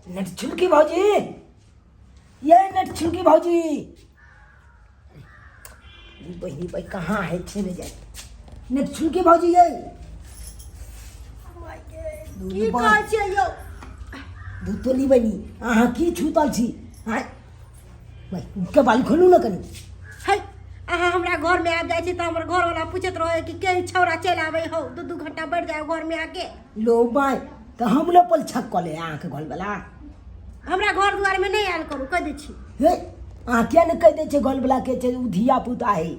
नट छुलकी भौजी, ये नट छुलकी भौजी, बहिनी भाई कहाँ है छे नहीं जाए। नट छुलकी भौजी, ये की कहै छियै यौ? दूध तोली बनी, अहाँ की छूतल छी? आँय भाई, के बाल खोलू ने कनी। है, अहाँ हमरा घरमे आबि जाइ छी तऽ हमर घरवाला पूछैत रहै कि के छौड़ा चलि आबै हौ, दू दू घंटा बैठ जाए घरमे आके। लो बाय, तऽ हम लो पल छक कऽ ले अहाँके घरवला। हमरा घर दुआरमे नहि आयल करू, कहि दै छी। हे, अहाँ किया नहि कहि दै छै घरवला के छै ओ धिया पुता है?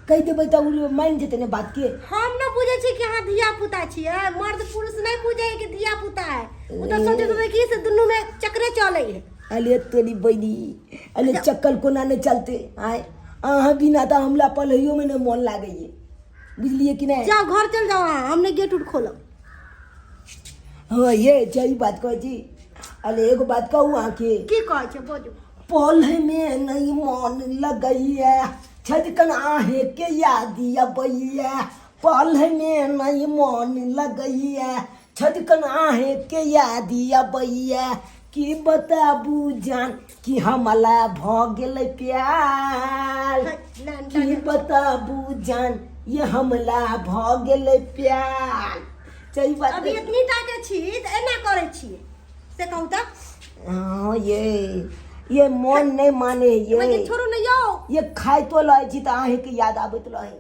कहि देबै तऽ ओ मानि जेतै ने बात के। हम न बुझै छी कि अहाँ धिया पुता छियै, मर्द पुरुष नहि बुझै है कि धिया पुता है। ओ तऽ सोचैत हेतै कि से दुनूमे चक्रे चलै है। अरे तोरी बहिनी, अरे चक्कर कोना नहि चलते? आय, अहाँ बिना तऽ हमरा पढ़ैयोमे नहि मोन लागैए, बुझलियै कि नहि? जाओ, घर चल जाओ अहाँ, हम नहि गेट उट खोलब। हाँ, ये सही बात कहै छी। अरे एगो बात कहू अहाँके? की कहै छै, बजू। पढ़े में नहीं मन लगैया, छजकन आहे के याद अबैया। पढ़े में नहीं मन लगैया, छजकन आहे के याद अबैया। की बताबू जान कि हमला भ गेलै प्यार। की बताबू जान, ये हमला भ गेलै प्यार। सही बात। अभी एतनी टा के छी तऽ एना करै छियै से कहू तऽ? हाँ, ये मन नहीं माने ये। छोड़ू ने यौ। ये खाइतो रहै छी तऽ अहींके याद आबैत रहै,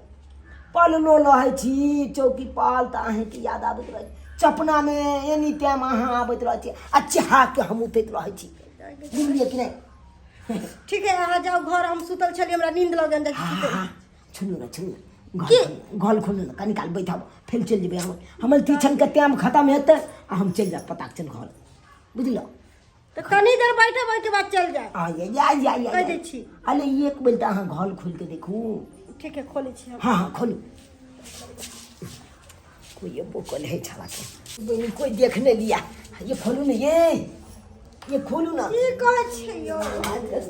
पललो रहै छी चौकी पाल तऽ अहींके याद आबैत रहै, चपनामे एनी टाइम अहाँ आबैत रहै छी आ चहा के हम उठैत रहै छी, बुझलियै कि नहि? ठीक है, अहाँ जाउ घर, हम सुतल छलियै, हमरा नींद लगल जाइ छी सुतै। हाँ, सुनू ने, सुनू ने, घर घर खोलू ने, कनी काल बैठब, फेर चलि जेबै हम। हमर ट्यूशनके टाइम खतम हेतै आ हम चलि जायब पताक चल घर, बुझलहुँ? तऽ कनी देर बैठब, ओहिके बाद चलि जायब। आ या या या या। कहि दै छी। अरे एक बेर तऽ अहाँ घर खोलि कऽ देखू। ठीक है, खोलै छी हम। हाँ हाँ, खोलू। कोई ये बोकल है छाला के बहनी, कोई देख नहीं लिया। ये खोलू ना, ये खोलू ना। की कहै छियै यौ?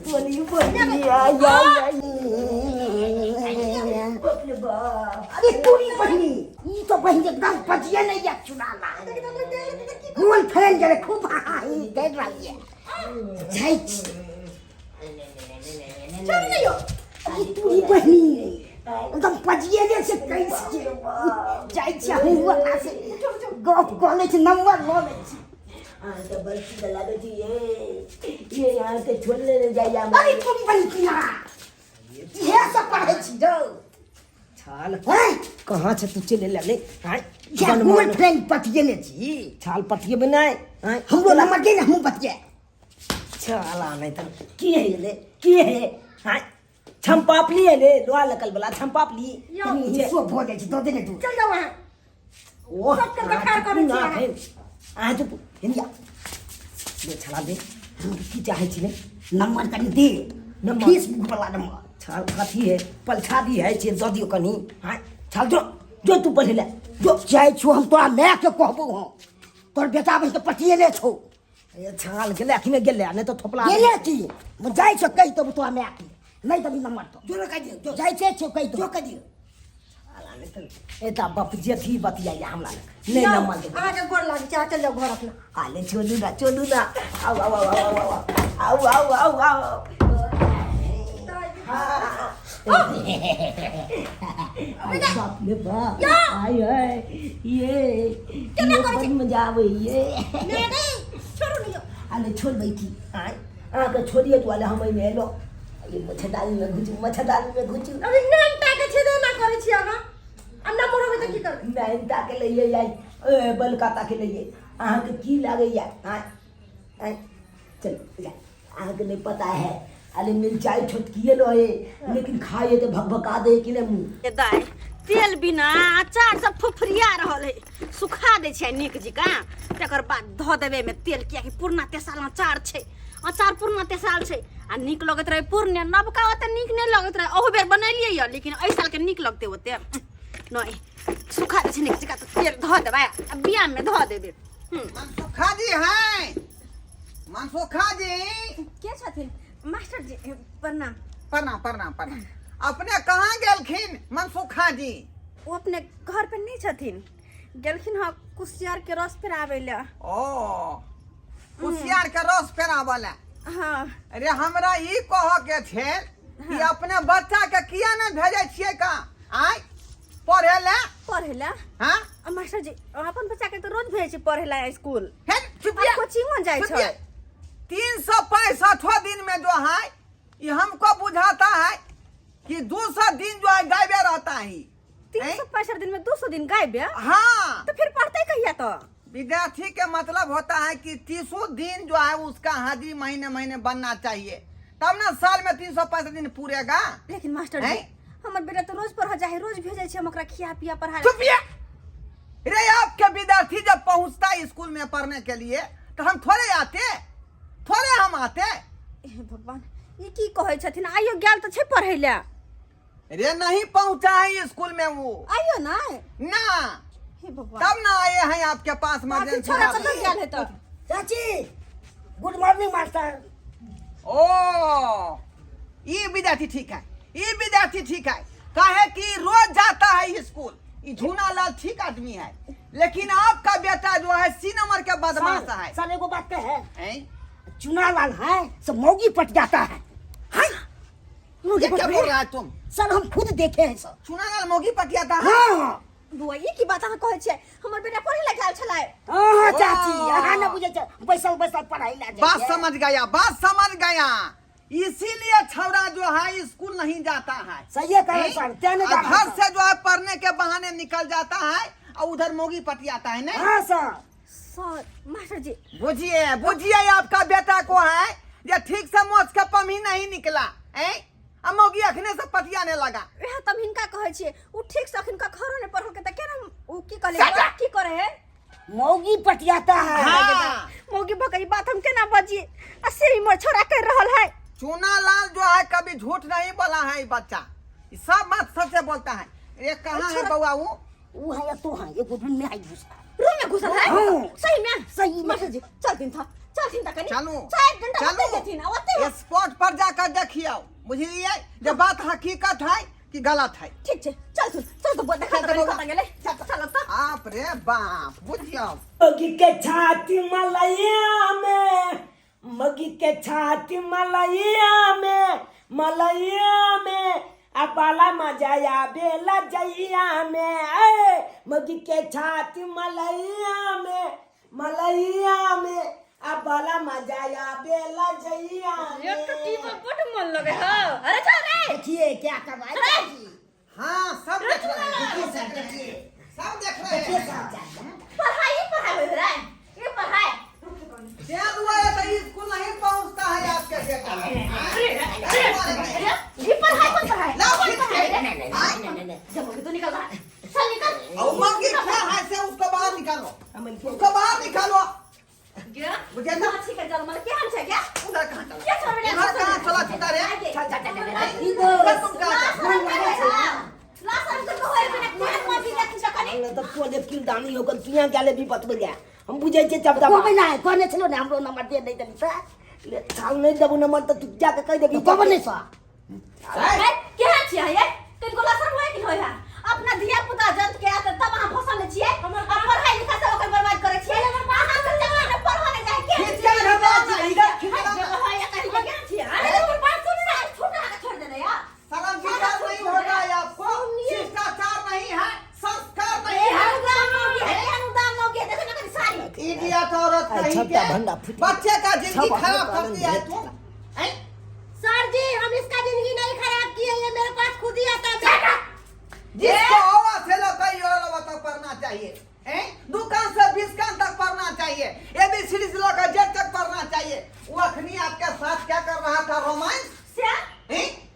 तोली बहनी, या या या। अरे तोरी बहिनी, ई तो बहिनी एकदम बचिए नहीं या चुनाना गोल फैल जरे खूब। हाँ, ई दे रही है जाइ छी। छोड़ू ने यौ। अरे तोरी बहिनी, एकदम पजिए ने से कैस के जाइ छी। हम वाला से गप कऽ लै छी, नंबर लऽ लै छी। हाँ तो बर्फी तो लगे छी ये यहाँ के छोड़ ले जाइए। अरे तोरी बहिनी, की ना इहे सब पढ़ै छी रौ? छाल हैं? कहाँ से तू चले ले आय? या गोल फ्रेंड पतिए ने छी। छाल पटिए बनाए आय। हमरो नंबर दे ने, हमहूँ बतिया। छाला नहीं तो की है ले, की है? आय, छमपापली है ले, लोहा लकल वाला छमपापली। यौ। नीचे सो भऽ जाइ छै, दऽ दे ने तू। चल जाउ अहाँ। ओ सबके बखार करै छी अहाँ। अहाँ चुप हिंदिया ले, छला दे। की चाहै छी ने? नंबर कनि दे। नंबर? फेसबुक वाला नंबर। छाल कथी है? पलछादी है छे, दऽ दियौ कनी। हाँ छाल, जो जो तू पढ़े ले जो। जाइ छौ हम, तोरा मायके कहबौ हम, तोर बेटा बहिन के पटिएले छौ। ए छाल गेलै कि नहि गेलै? नहि तऽ थोपला गेले की? जाइ छौ, कहि देबौ तोरा मायके, नहि देबी नंबर तो। जो ने कहि दियौ, जो। जाइ छै छौ, कहि दो। जो कहि दियौ। साला नहि तऽ एता बाप जेथी बतियाइया हमरा लग नहि जाउ, नंबर देबै। अहाँके गोर लागै छै, अहाँ चलि जाउ घर अपना। आले चलू ना, चलू ना, आउ आउ आउ आउ आउ आउ आउ आउ आउ। बाप रे बाप, आय आय, ये केना ये करै बड़ छी? मजा आबै ये। नहि नहि, छोड़ू ने यौ। आले छोड़बै की? आय, अहाँके छोड़िए दुआरे हम एहिमे एलहुँ। ये मच्छरदानी में घुसू, मच्छरदानी में घुसू। अभी नाम टाके छै तऽ एना करै छी अहाँ, आ नंबर होबै तऽ की करबै? नैन ताके लइए आइ, ए बलका ताके लइए। अहाँके की लागैया? आय आय, चल जा। अहाँके नहीं पता है, अरे मिर्चाई छोटकिए रहे लेकिन खाइए तो भकभका दे कि नहीं मुँह। ए दाइ, तेल बिना अचार सब फुफरिया रहल है, सुखा दै छै नीक जकाँ, तकर बाद धऽ देबै एहिमे तेल, कियाकि पुरना तेसाल अचार छै, अचार पुरना तेसाल छै आ नीक लगैत रहै पुरने, नबका ओते नीक नहि लगैत रहै। अहू बेर बनेलियै यऽ, लेकिन एहि सालके नीक लगतै ओते नहि। सुखा दै छै नीक जकाँ तऽ तेल धऽ देबै आ बियामे धऽ देबै। मनसुखा जी हैं, मनसुखा जी। के छथिन मास्टर जी? प्रणाम। प्रणाम प्रणाम प्रणाम। अपने कहाँ गेलखिन मनसुखा जी? ओ अपने घर पे नहीं छथिन, गेलखिन हँ कुसियार के रस पेराबै लए। ओ कुसियार के रस पेराबऽ लए? हाँ। अरे हमरा ई कहऽ के छै कि अपने बच्चा के किया ने भेजै छियै का आय पढ़े लए? पढ़े लए? हाँ। आ, मास्टर जी, अपन बच्चा के तऽ रोज भेजै छी पढ़े लए स्कूल। हे चुपिया। आ कोचिंगो जाइ छै। 365 दिन में जो है ये हमको बुझाता है कि 200 दिन जो है गायबे रहता है। 365 दिन में 200 दिन गायब है? हाँ। तो फिर पढ़ते कहिया तो? विद्यार्थी के मतलब होता है कि 300 दिन जो है उसका हाजिरी महीने महीने बनना चाहिए, तब ना साल में 365 दिन पूरेगा। लेकिन मास्टर जी, हैं? हमर बेटा तो रोज पढ़ जाए, रोज भेजे छी हम ओकरा खिया पिया पढ़ा। चुपिया रे। आपके विद्यार्थी जब पहुंचता है स्कूल में पढ़ने के लिए तो हम थोड़े आते, थोड़े हम आते। हे भगवान, ई की कहै छथिन? आइयो गेल तऽ छै पढ़ै लए। रे नहीं पहुंचा है स्कूल में वो। आइयो ना? ना। हे भगवान। तब ना आए हैं आपके पास बाकी इमरजेंसी। छोरा कतऽ गेल है तऽ? चाची, गुड मॉर्निंग मास्टर। ओ ये विद्यार्थी ठीक है, ये विद्यार्थी ठीक है, काहे कि रोज जाता है स्कूल। ये झूना लाल ठीक आदमी है, लेकिन आपका बेटा जो है सी नंबर के बदमाश सर, है। सर एगो बात है। हैं? चुना लाल है सब मौगी पट जाता है। हाँ? ये क्या बोल रहा है तुम? सर हम खुद देखे हैं सर। चुना लाल मौगी पटियाता है? हाँ। बुआ, ई की बात अहाँ कहै छियै? हमर बेटा पढ़े लए गेल छलै। हाँ हाँ चाची, ओ। अहाँ न बुझै छै, बैसल बैसल पढ़ाई ला जाइ बात छै। समझ गया, बात समझ गया। इसीलिए छौड़ा जो है स्कूल नहीं जाता है। सही है कहे हैं? सर, तें नहीं और जाता घर सर। से जो है पढ़ने के बहाने निकल जाता है और उधर मोगी पटियाता है। नहीं हाँ सर। सर, मास्टर जी। बुझिए बुझिए, आपका बेटा को है ये ठीक से मोच के पम ही नहीं निकला है, आ मौगी अखने से पटियाने लगा। वएह तऽ हम हिनका कहै छियै, ओ ठीक से अखन घरो नहि पढ़लकै तऽ केना ओ की कहले सटा। की करे है? मौगी पटियाता है। हाँ। मौगी भकई बात हम केना बजिए, आ से ही मोर छोरा कर रहल है। चूना लाल जो है कभी झूठ नहीं बोला है, ये बच्चा ये सब बात सच से बोलता है। ये कहाँ है बउआ? वो वो है या तो है एगो रूम में है घुसा। रूम में घुसल है? हाँ। सही में? सही में। मास्टर जी, चलथिन था, चलथिन था कनी। चलू। चारि घंटा चलू। ओतै जेथिन आ ओतै। स्पॉट पर जाकर देखियो, बुझलिए जे बात हकीकत है कि गलत है। ठीक छै, चल चल तो देखा चल तऽ बौआ। कतऽ गेलै। चल तऽ। आप रे बाप, बुझियो। मगी के छाती मलैया में, मगी के छाती मलैया में, मलैया में आ बाला मजा आबेला जइया में। ए मगी के छाती मलैया में, मलैया में आ बाला मजा आबेला जइया एक तो में। टीवी बड मन लगे हो। अरे चल रे। देखिए क्या कर रहा है चाची। हाँ सब देख रहे हैं। देखिए सर, देखिए। सब देख रहे देखिए हैं। सर, चाची। पढ़ाई पढ़ाई हो रहा है ये पढ़ाई। क्या दुआ है तो स्कूल नहीं पहुंचता है आपके बेटा। अरे ये पढ़ाई कौन पढ़ाई? लाओ कौन खींच पढ़ाई के। रे? नहीं, नहीं, नहीं, नहीं, नहीं। जब तो निकल रहा है, चल निकल। और मौगी क्या है से उसको बाहर निकालो, उसको बाहर निकालो। गया बुझे ना? माछी के जल मल केहन छै क्या? उधर कहाँ चला? के छोड़ रे? उधर कहाँ चला चुका रे? चल, चल, चल, चल, चल। उधर तुम कहाँ चला? तो कोने किरदानी हो गल, तुया गेले भी बतबै ले हम बुझै छियै चप चप। कहबै नहि, कहने छलहुँ ने हमरो नंबर दे नहि देली सर। ले छाल नहि देबो नंबर तऽ तू जाके कहि देबी। कहबै नहि सर। केहन छियै ये? तनिको लसर होय कि होय है? अपना धिया पुता जन्त के आते तब अहाँ फसल ले छियै आ पढ़ाई लिखाई सब ओकर बर्बाद करै छियै। अहाँ सब जमाना पढ़ऽ नहि जाइ के। खींच के इधर लाओ, इधर खींच के लाओ। अरे हमर बात सुन ना, छोटा के छोड़ देने यार। शर्म विचार नहीं होता है आपको, शिष्टाचार नहीं है, संस्कार नहीं है। इडियट औरत अच्छा, कहीं छत्ता भंडा के फूट गया। बच्चे का जिंदगी सब खराब अपने कर दिया है कारण तुम। हैं? सर जी, हम इसका जिंदगी नहीं खराब किए, ये मेरे पास खुद ही आता है। जिसको हवा से लेकर योरो तक पढ़ना चाहिए, हैं? दुकान से 20 कान तक पढ़ना चाहिए, एबीसीडी से लेकर जेड तक पढ़ना चाहिए। वो अखनी आपके साथ क्या कर रहा था रोमांस? हैं?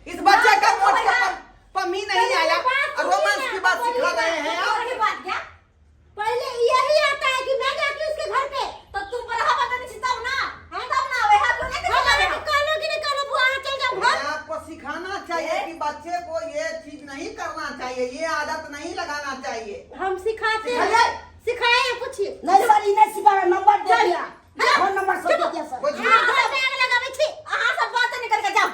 इस बच्चे का मोट के पमी नहीं आया और रोमांस की बात सिखा रहे हैं आप। पहले यही आता है कि मैं जाती हूँ उसके घर पे। हम अगर कहलो कि नहीं कहलो, बुआ चल जाओ घर। आपको सिखाना चाहिए कि बच्चे को ये चीज नहीं करना चाहिए, ये आदत नहीं लगाना चाहिए। हम सिखाते हैं। सिखाइए। सिखाए हैं, पूछिए। नहीं सर, दे दिया, फोन नंबर सब दे दिया सर। कोई अहाँ घर में आग लगाबै छी, अहाँ सब बात नहीं करके जाओ,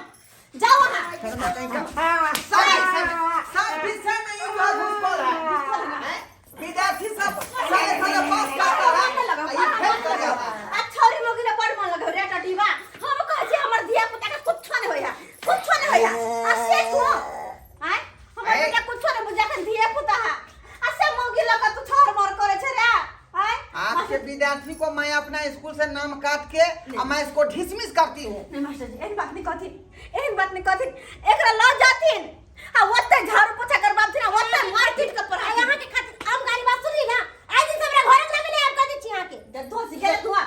जाओ अहाँ। शर्मा कहीं का। हाँ। सब विषय में, सब विषय में ये जो है घुसखोर है। हैं? विद्यार्थी सब सारे सारे पास करता है, आ ये फेल कर जाता है। आ छौरी मोगी ने बड़ मन लगौ रे टटीबा। हम कहै छी हमर धिया पुता के कुछो नहीं होइया, कुछो नहीं होइया। आ से तू आय हमर ऐ। बेटा कुछो नहीं बुझा के धिया पुता है। आ से मौगी लगा तू छर मर करे छे रे। आय आपके विद्यार्थी को मैं अपना स्कूल से नाम काट के और मैं इसको डिसमिस करती हूँ। नहीं मास्टर जी, एहन बात नहीं कहथिन, एहन बात नहीं कहथिन। एकरा लऽ जाथिन आ ओते झाड़ू पोछा करबाबथिन आ ओते मार पीट के पढ़ाई। अहाँ के खातिर हम गाली बात सुनली ना, आइ दिन से हमरा घरक लगे नहीं आब कह दै छी अहाँ के। जब धो गेले धुआ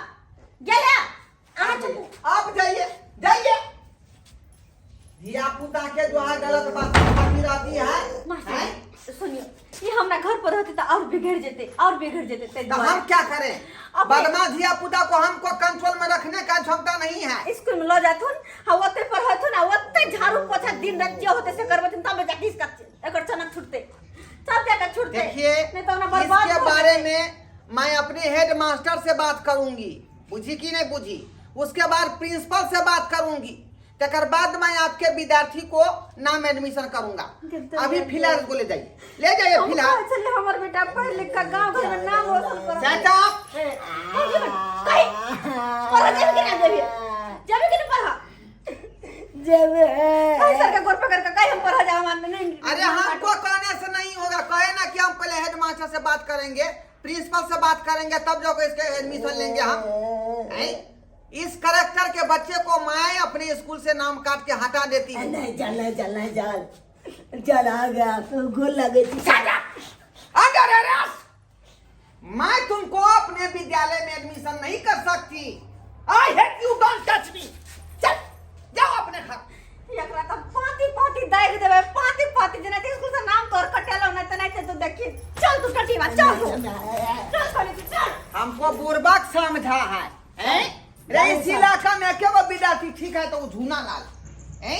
गेले। अहाँ चुप। आप जाइए, जाइए। धिया पुता के जो है गलत बात सिखाती रहती है। मास्टर हैं? जी, सुनियो, ये हमरा घर पर रहते तो और बिगड़ जेते, और बिगड़ जेते ते तो हम क्या करें? बदमाश धिया पुता को हमको कंट्रोल में रखने का क्षमता नहीं है। स्कूल में ल जाथुन आ ओते पढ़थुन आ ओते झाड़ू पोछा दिन रात जे होते से करबथिन, तब जाके इसका एकर चनक छूटते, तब जाके छूटते। देखिए, नहीं तो ना बर्बाद इसके हो बारे जेतै। में मैं अपने हेड मास्टर से बात करूंगी, बुझी कि नहीं बुझी? उसके बाद प्रिंसिपल से बात करूंगी, तकर बाद मैं आपके विद्यार्थी को नाम एडमिशन करूंगा। अभी फिलहाल इसको ले जाइए, ले जाइए हम फिलहाल। कहै छलियै हमर बेटा पढ़ लिख के गांव घर में नाम रोशन करत। चाचा। कही पढ़ जेबी कि ना जेबी, जेबी कि ना पढ़ जेबे। कही सर के गोर पकड़ के कही हम पढ़ जाओ, हम नहीं। अरे हमको कहने से नहीं होगा, कहे ना कि हम पहले हेड मास्टर से बात करेंगे, प्रिंसिपल से बात करेंगे, तब जाकर इसके एडमिशन लेंगे हम। हैं? इस करेक्टर के बच्चे को मैं अपने स्कूल से नाम काट के हटा देती हूँ। नहीं चल, नहीं चल, नहीं चल, चल आ गया तो गोल लगे थी। अगर अरेस्ट, मैं तुमको अपने विद्यालय में एडमिशन नहीं कर सकती। I hate you, don't touch me. चल जाओ अपने घर। एकरा तऽ पाँति पाँति दागि देबै, पाँति पाँति, जेना स्कूल से नाम तोर कटेलौ नहि तऽ नहि तू देखी। चल तू टटीबा, चल तू, चल कहली छी, चल। हमको बुरबक समझा है, हैं? रे इस इलाका में के वो विद्यार्थी ठीक है तो वो झूना लाल हैं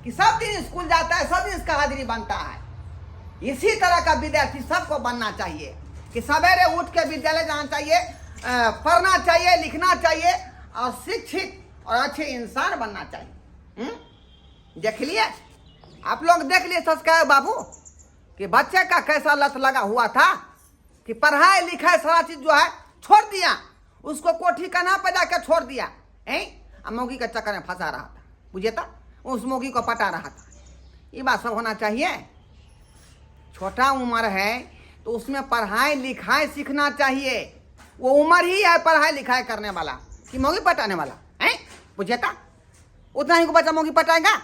कि सब दिन स्कूल जाता है, सब दिन इसका हाजिरी बनता है। इसी तरह का विद्यार्थी सबको बनना चाहिए कि सवेरे उठ के विद्यालय जाना चाहिए, पढ़ना चाहिए, लिखना चाहिए और शिक्षित और अच्छे इंसान बनना चाहिए। देख लिए आप लोग, देख लिए सब्सक्राइब बाबू कि बच्चे का कैसा लत लगा हुआ था कि पढ़ाई लिखाई सारा चीज जो है छोड़ दिया, उसको कोठी कना पे जाके छोड़ दिया, हैं? आ मौगी के चक्कर में फंसा रहा था, बुझे था उस मौगी को पटा रहा था। ये बात सब होना चाहिए। छोटा उम्र है तो उसमें पढ़ाई लिखाई सीखना चाहिए, वो उम्र ही है पढ़ाई लिखाई करने वाला कि मौगी पटाने वाला, हैं? बुझे था उतना ही को बच्चा मौगी पटाएगा।